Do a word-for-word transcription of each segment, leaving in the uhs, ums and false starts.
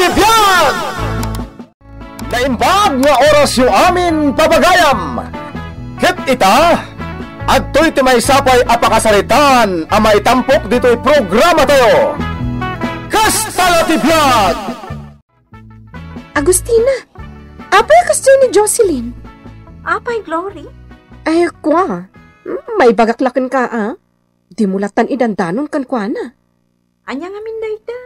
Biag! Naimbag nga orasyo amin, papagayam! Ket ita, adtoy ti maysa pay a pakasaritaan a maitampok ditoy programatayo. Kasta la ti biag! Agustina, apay a kasdiay ni Jocelyn? Apay, Glory? Ay, kua. Hmm, maibagak la kenka, a? Dimo lattan idandanon kenkuana. Ania ngamin dayta?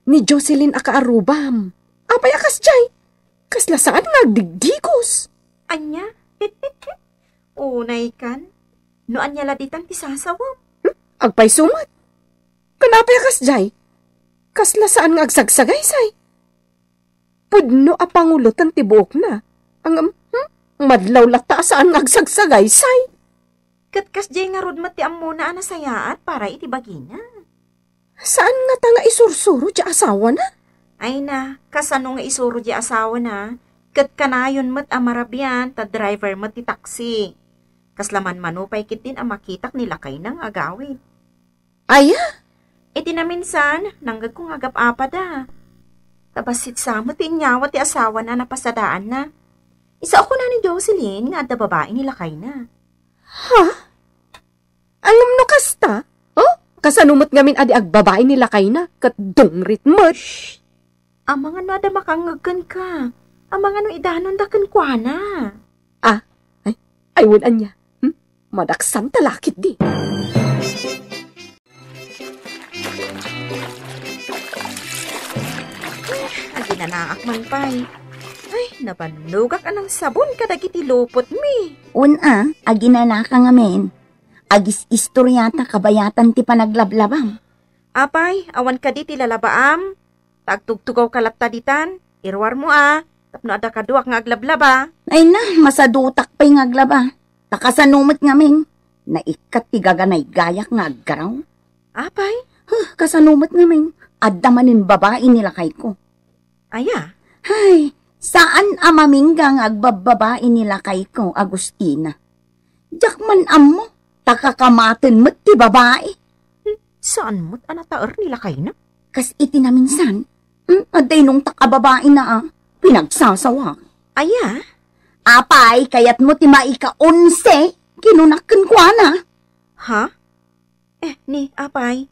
Ni Jocelyn a kaarrubam. Apay a kasdiay? Kasla saan nga agdigdigos. Ania? Unay kan? No ania la ditan ti sasawem? Hmm? Agpayso met. Kan apay a kasdiay? Kasla saan nga agsagsagaysay. Pudno a panguloten ti buokna. Ngem, hmm? Madlaw latta a saan nga agsagsagaysay. Ket kasdiay ngarud met ti ammona a nasayaat para iti bagina. Saan ngata nga isursuro ti asawana? Ay na, kasano nga isuro ti asawana? Ket kanayon met a marabian ta driver met ti taxi. Kasla manmano pay ketdin a makitak ni lakayna nga agawid. Aya? Iti naminsan, nanggegko nga agap-apada. Ta bassit sa met ti inyawat ti asawana a napasadaanna. Isao kuna ni Jocelyn nga adda babai ni lakayna. Ha? Ngem no kasta? Oh? Kasano met ngamin a di agbabai ni lakayna ket dungrit met? Amangan no adda makangngeg kenka. Amangan no idanonda kenkuana. Ah, ay, ay, wen ania. Hmm? Madaksanta la ketdi. Aginanaak man pay. Ay, nabannogak a nangsabon kadagiti lupotmi. Wen a, aginanaka ngamin. Agis-istoriata kabayatan ti panaglablabam. Apay, awan kadi ti lalabaam? Ta agtugtugawka latta ditan. Iruarmo a, tapno adda kaduak nga aglablaba. Ay na, masadutak pay nga aglaba. Ta kasano met ngamin? Naikkat ti gaganaygayak nga aggaraw. Apay? Huh, kasano met ngamin? Adda manen babai ni lakayko. Aya? Hay, saan a mamingga nga agbabbabai ni lakayko, Agustina. Diak man ammo, ta kakamaten met ti babai. Hmm, saan met a nataer ni lakayna? Kas iti naminsan, hmm, adda inungtak a babaina a pinagsasawak. Aya? Apay, kayatmo ti maika-onse, kinunak kenkuana. Ha? Eh, ni, apay,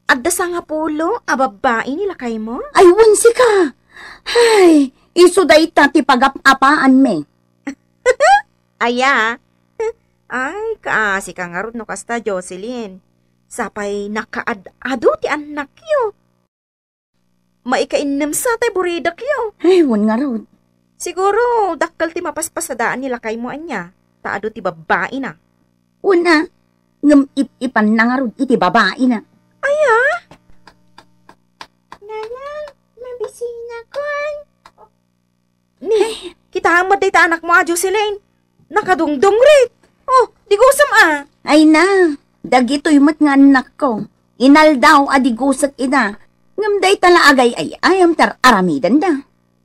adda sangapulo a babbai ni lakaymo? Ay, wen sika! Ay, isu dayta ti pagap-apaanmi. Aya? Ay, kaasika ngarud no kasta, Jocelyn. Sapay nakaad-adu ti annakyo. Maikainnem sa tay buridekyo. Ay, wen ngarud. Siguro, dakkel ti mapaspasadaen ni lakaymo ania, ta adu ti babbaina. Wen a, ngem ip-ipanna ngarud iti babaina. Aya? Nanang, mabisinakon. Ni, kitaem met dayta anakmo a Jocelyn. Nakadungdungrit. Oh, digosem a. Ay na, dagitoy met nga annakko. Inaldaw a digosek ida. Ngem dayta la agay-ayam ti ar-aramidenda.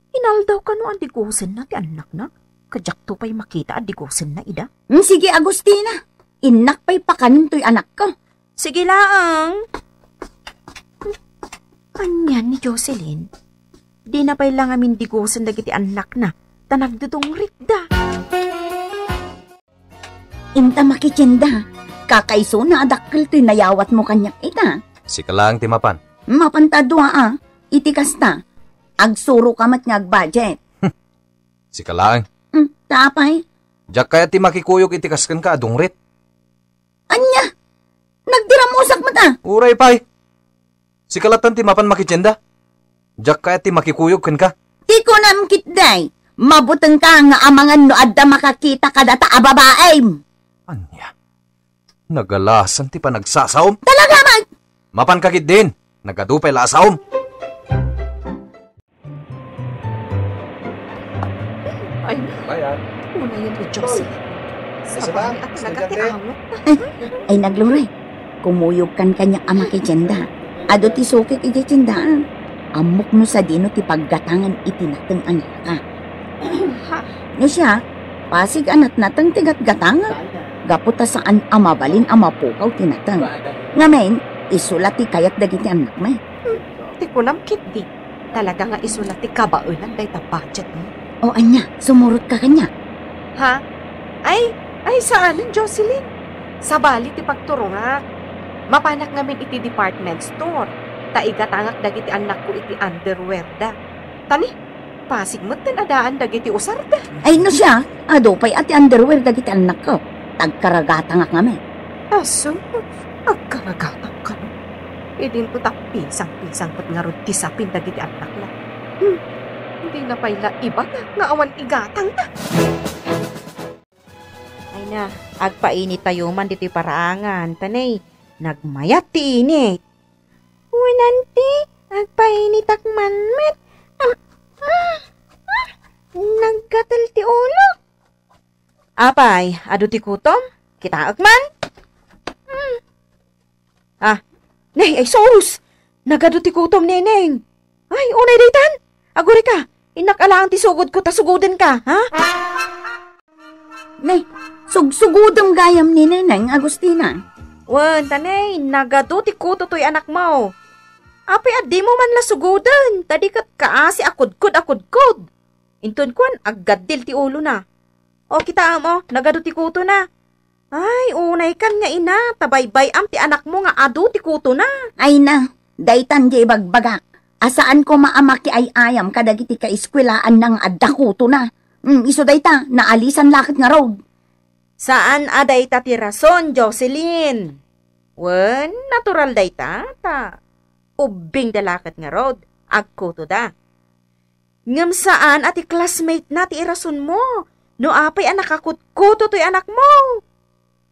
Inaldaw kano a digosenna ti annakna? Kadiakto pay makita a digosenna ida. Mm, sige, Agustina. Innak pay pakanen toy anakko. Sige laeng. Ania ni Jocelyn? Dina pay la ngamin digosen dagiti annakna, ta nagdudungritda. Inta makitienda, kakaisuna a dakkel toy nayawatmo kaniak ita. Sika laeng ti mapan. Mapan ta dua a, iti kasta, agsuroka met nga agbudget. Sika laeng. Mm, ta apay? Diak kayat ti makikuyog iti kas kenka a dungrit. Ania? Nagdiramusak met a. Uray pay. Sika lattan ti mapan makitienda. Diak kayat ti makikuyog kenka. Ti kunam ketdi, mabutengka nga amangan no adda makakita kadata a babaim. Ania? Nagalasan ti panagsasaom. Talaga man! Mapanka ketdin. Nagadu pay la a saom. Ay, Bayan. Una yan ni Jocelyn. Isa pa? Sabali at talaga ti Estudyante? Awat. Ay, nagluray. Kumuyogkan kaniak a makitienda. Adu ti sukik idiay tiendaan. Ammok no sadino ti paggatangan iti nateng a nalaka. Ha? No siak, pasig a natnateng ti gatgatangan. Gapu ta saan a mabalin a mapukaw ti nateng. Ngamin, isu la ti kayat dagiti annakmi. Hmm, ti kunam ketdi. Talaga nga isu la ti kabaelan dayta budget mo. O ania, sumurotka kaniak? Ha? Ay, ay, saanen, Jocelyn. Sabali ti pagturongak. Mapanak ngamin iti department store, ta igatangak dagiti annakko iti underwear da. Tani, pasig met ten adaan dagiti usarda. Ay, no siak, adu pay a ti underwear dagiti annakko. Tagkaragatangak ngamin. Aso, agkaragatang kano? Idinto ta pisang-pisang met ngarud ti sapin dagiti annakna. Hmm, dina pay la ibaga nga awan igatangda. Ay na, agpainitayo man ditoy paraangan, ta nay, nagmayat ti init. Wen, anti, agpainitak man met. Am, ah, ah, naggatel ti ulok. Apay, adu ti kutom? Kitaek man? Hmm. Ah, nay, ay sus! Nagadu ti kutom, Neneng. Ay, unay daytan. Agurayka, innak alaen ti sugodko ta sugodenka, ha? Nay, sugsugodem gayam ni Neneng, Agustina. Wen, ta nay, nagadu ti kuto toy anakmo. Apay a dimo man la sugoden, ta di ket kaasi a kudkod a kudkod. Inton kuan, aggaddil ti ulona. O, kitaem, o, nagadu ti kutona. Ay, unaykan nga ina, ta baybay-am ti anakmo nga adu ti kutona. Ay na, daytan diay ibagbagak. A saan koma a makiay-ayam kadagiti kaeskuelaanna nga adda kutona. Hmm, isu dayta, naalisan la ket ngarud. Saan a dayta ti rason, Jocelyn. Wen, natural dayta, ta ubbingda la ket ngarud, agkutoda. Ngem saan a ti classmate na ti irasonmo no apay a nakakutkuto toy anakmo.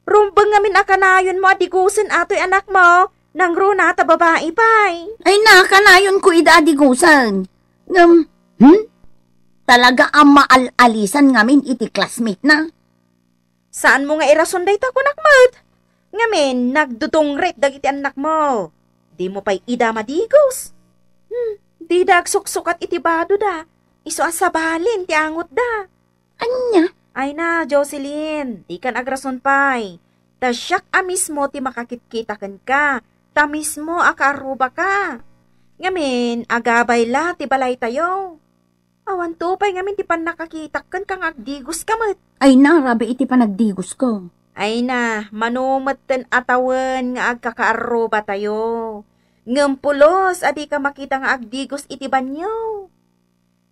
Rumbeng ngamin a kanayonmo a digusen a toy anakmo, nangruna ta babai pay. Ay na, kanayonko ida a digusen. Ngem, hmm? Talaga a maal-alisan ngamin iti classmate na. Saanmo nga irason dayta, kunak met. Ngamin, nagdudungrit dagiti annakmo. Dimo pay ida madigus. Hmm, dida agsuksukat iti badoda. Isu a sabalin ti angotda. Ania? Ay na, Jocelyn, dikan agrason pay. Ta siak a mismo ti makakitkita kenka. Ta mismo a kaarrubaka. Ngamin, agabay la ti balaytayo. Awanto pay ngamin ti pannakakitak kenka nga agdigoska met. Ay na, rabii iti panagdigosko. Ay na, mano metten a tawen nga agkakaarrubatayo. Ngem pulos a dika makita nga agdigos iti banio.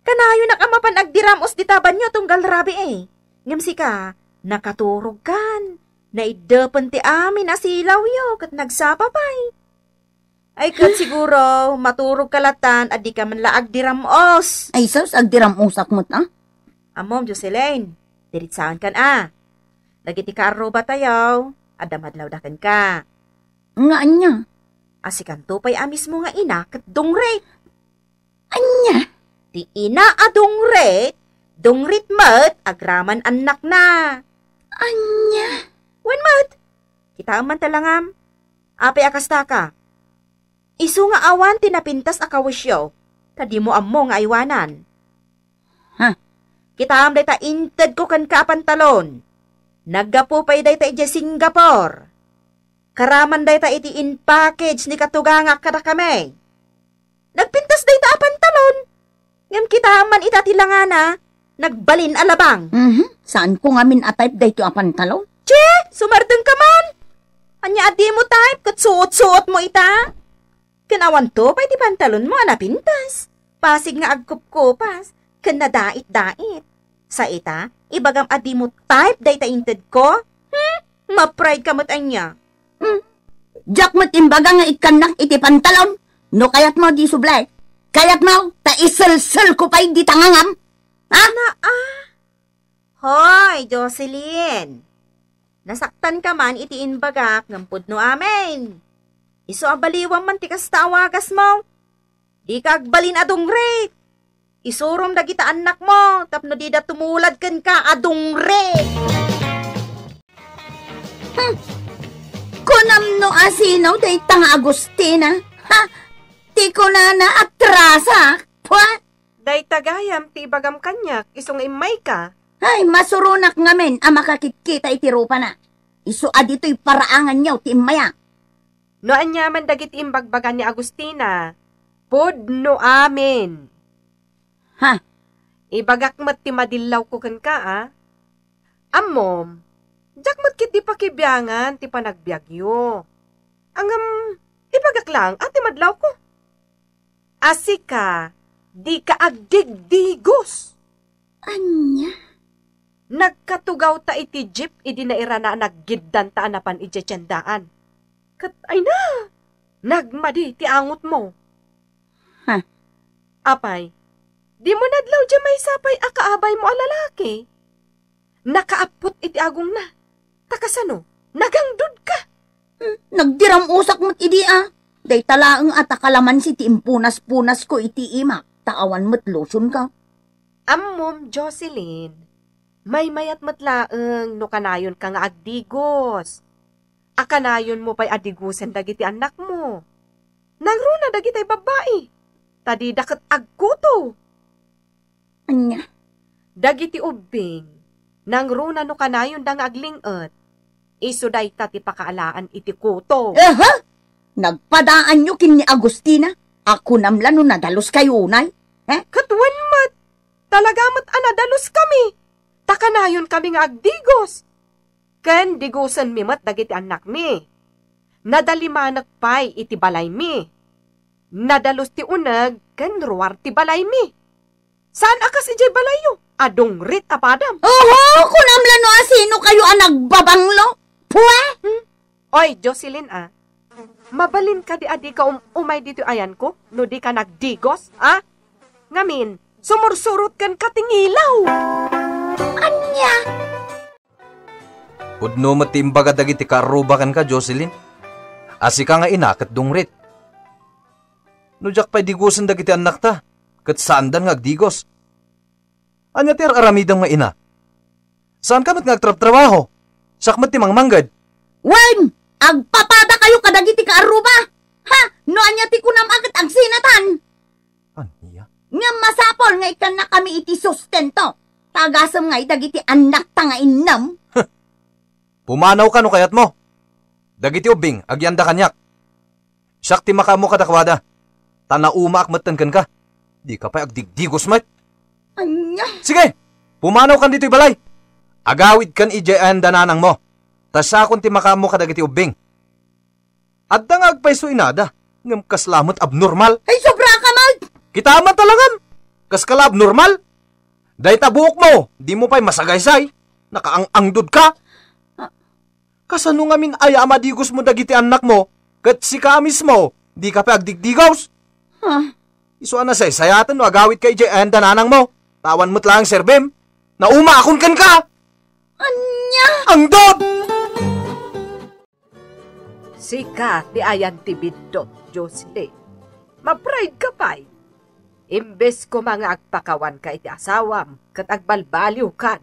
Kanayonak a mapan agdiram-os dita banio tunggal rabii. Ngem sika, nakaturogkan. Naiddepen ti amin a silawyo ket nagsapa pay. Ay, ket siguro, maturogka latan a dika man la agdiram-os. Ay, sus, agdiram-osak met, a? Ammom, Jocelyn, diritsaenkan, a. Dagiti kaarrubatayo, adda madlawda kenka. Nga ania? A sikanto pay a mismo nga ina ket dungrit. Ania? Ti ina a dungrit, dungrit met agraman annakna. Ania? Wen met, kitaem man ta langam. Apay a kastaka? Isu nga awan ti napintas a kawisyo, ta dimo ammo nga aywanan. Ha? Kitaem dayta intedko kenka a pantalon. Naggapu pay dayta idiay Singapore. Karaman dayta iti in-package ni katugangak kadakami. Nagpintas dayta a pantalon. Ngem kitaem man ita ti langana, nagbalin a labang. Mhm. Saanko ngamin a type daytoy a pantalon. Che, sumardengka man. Ania a dimo type ket suot-suotmo ita? Ken awanto pay ti pantalonmo a napintas. Pasig nga agkupkupas ken nadait-dait. Sa ita, ibagam a dimo type dayta intedko? Hmm? Maprideka met ania? Hmm? Diak met imbaga nga ikkannak iti pantalon. No kayatmo, di subli. Kayatmo, ta iselselko pay dita ngangam. Ha? Naa. Hoy, Jocelyn! Nasaktanka man iti imbagak ngem pudno amin. Isu a baliwam man ti kasta a wagasmo. Dika agbalin a dungrit. Isurom dagita annakmo tapno dida tumulad kenka a dungrit. Hmm. Kunam no asino dayta nga Agustina? Ha? Ti kunana, atrasa. Pua! Dayta gayam ti ibagam kaniak isu nga immayka. Ay, masuronak ngamin a makakitkita iti rupana. Isu a ditoy paraanganyo ti immayak. No aniaman dagiti imbagbaga ni Agustina, Pudno amin. Ha? Ibagak met ti madillawko kenka, a? Ammom, diak met ketdi pakibiangan ti panagbiagyo. Ngem, ibagak laeng a ti madlawko. A sika, dika agdigdigos. Ania? Nagkatugawta iti jeep idi nairana a naggiddanta a napan idiay tiendaan. Ket ayna, nagmadi ti angotmo. Ha? Apay, dimo nadlaw diay maysa pay a kaabaymo a lalaki? Nakaappot iti agongna. Ta kasano? Nagangdodka? Hmm, nagdiram-usak met idi a. Dayta laeng a ta kalamansi ti impunas-punasko iti imak, ta awan met lotionko. Ammom, Jocelyn, maymayat met laeng no kanayonka nga agdigos. A kanayonmo pay a digosen dagiti annakmo. Nangruna dagiti babbai, ta dida ket agkuto. Ania? Dagiti ubbing, nangruna no kanayonda nga agling-et, isu dayta ti pakaalaan iti kuto. Aha! Nagpadaanyo ken ni Agustina? A kunam la no nadaluskayo unay? Eh? Ket wen met, talaga met a nadaluskami, ta kanayonkami nga agdigos. Ken digosenmi met dagiti annakmi. Nadalimanek pay iti balaymi. Nadalus ti uneg ken ruar ti balaymi. Saan a kas idiay balayyo a dungrit a padam. Oho, kunam la no asinokayo a nagbabanglo. Pue! Hmm? Oy, Jocelyn, a. Mabalin kadi a dika um-, umay ditoy ayanko no dika nagdigos, a? Ngamin, sumursurot kenka ti ngilaw. Ania? Pudno met ti imbaga dagiti kaarruba kenka, Jocelyn. A sika nga ina ket dungrit. No diak pay digosen dagiti annakta, ket saandan nga agdigos. Ania ti ar-aramidem nga ina? Saanka met nga agtrabtrabaho? Siak met ti mangmangged. Wen, agpapadakayo kadagiti kaarruba. Ha? No ania ti kunam a ket agsinatan. Ania? Ngem masapul nga ikkannakami iti sustento. Ta agasem ngay dagiti annakta nga innem. Pumanawka no kayatmo. Dagiti ubbing, agyanda kaniak. Siak ti makaammo kadakuada. Ta naumaak metten kenka. Dika pay agdigdigos met. Ania? Sige! Pumanawkan ditoy balay. Agawidkan idiay ayan da nanangmo. Ta siakon ti makaammo kadagiti ubbing. Adda nga agpayso inada, ngem kasla met abnormal. Ay, sobra ka, Mag! Kita man talangam! Kaska la abnormal? Dayta buokmo, dimo pay masagaysay. Nakaang-angdod ka. Ah. Kasano ngamin aya a madigosmo dagiti annakmo, ket sika a mismo, dika pay agdigdigos? Ah. Isu a nasaysayaten no agawidka idiay ayan da nanangmo. Ta awan met laeng serbem. Naumaakon kenka! Ania? Angdod! Sika ti ayan ti biddut, Jocelyn. Ma-pride ka pay. Imbes koma nga agpakawanka iti asawam ket agbalbaliwkan,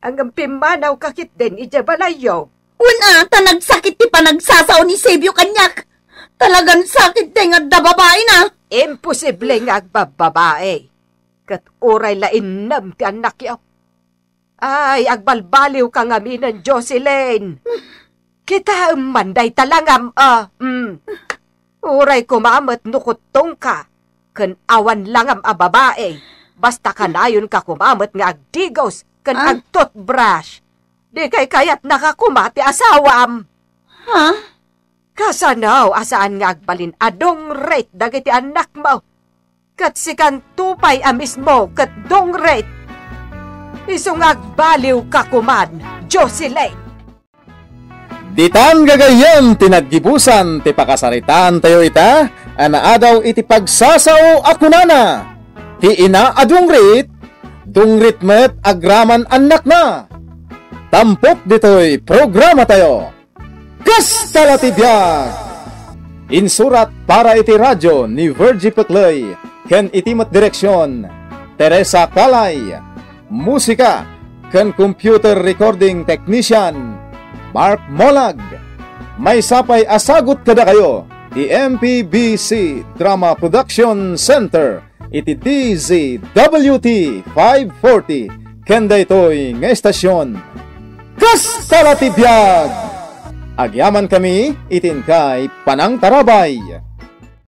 ngem pimmanawka ketdin idiay balayyo. Wen a, ta nagsakit ti panagsasao ni Sebio kaniak. Talagan sakit dayta nga adda babaina. Imposible nga agbabbabai. Ket uray la innem ti annakyo. Ay, agbalbaliwka ngaminen, Jocelyn. Kitaem man dayta langam, a. Mm. Uray koma met no kuttongka, ken awan langam a babai, basta kanayonka koma met nga agdigos ken Ah? Ag-toothbrush. Di kay kayatnaka koma ti asawam. Ha? Kasano a saan nga agbalin a dungrit dagiti annakmo? Ket sikanto pay a mismo ket dungrit. Isu nga agbaliwka koman, Jocelyn. Ditan gagayyem ti naggibusan ti pakasaritaantayo ita a naadaw iti pagsasao a kunana, ti ina a dungrit, dungrit met agraman annakna. Tampok ditoy programatayo. Kasta la ti biag! Insurat para iti radio ni Virgie Pecley ken iti met direksion, Teresa Calay. Musika ken computer recording technician, Mark Molag. Maysa pay a sagut kadakayo ti M P B C Drama Production Center iti D Z W T five forty ken daytoy nga estasion. Kasta la ti biag! Agyamankami iti inkay panangtarabay.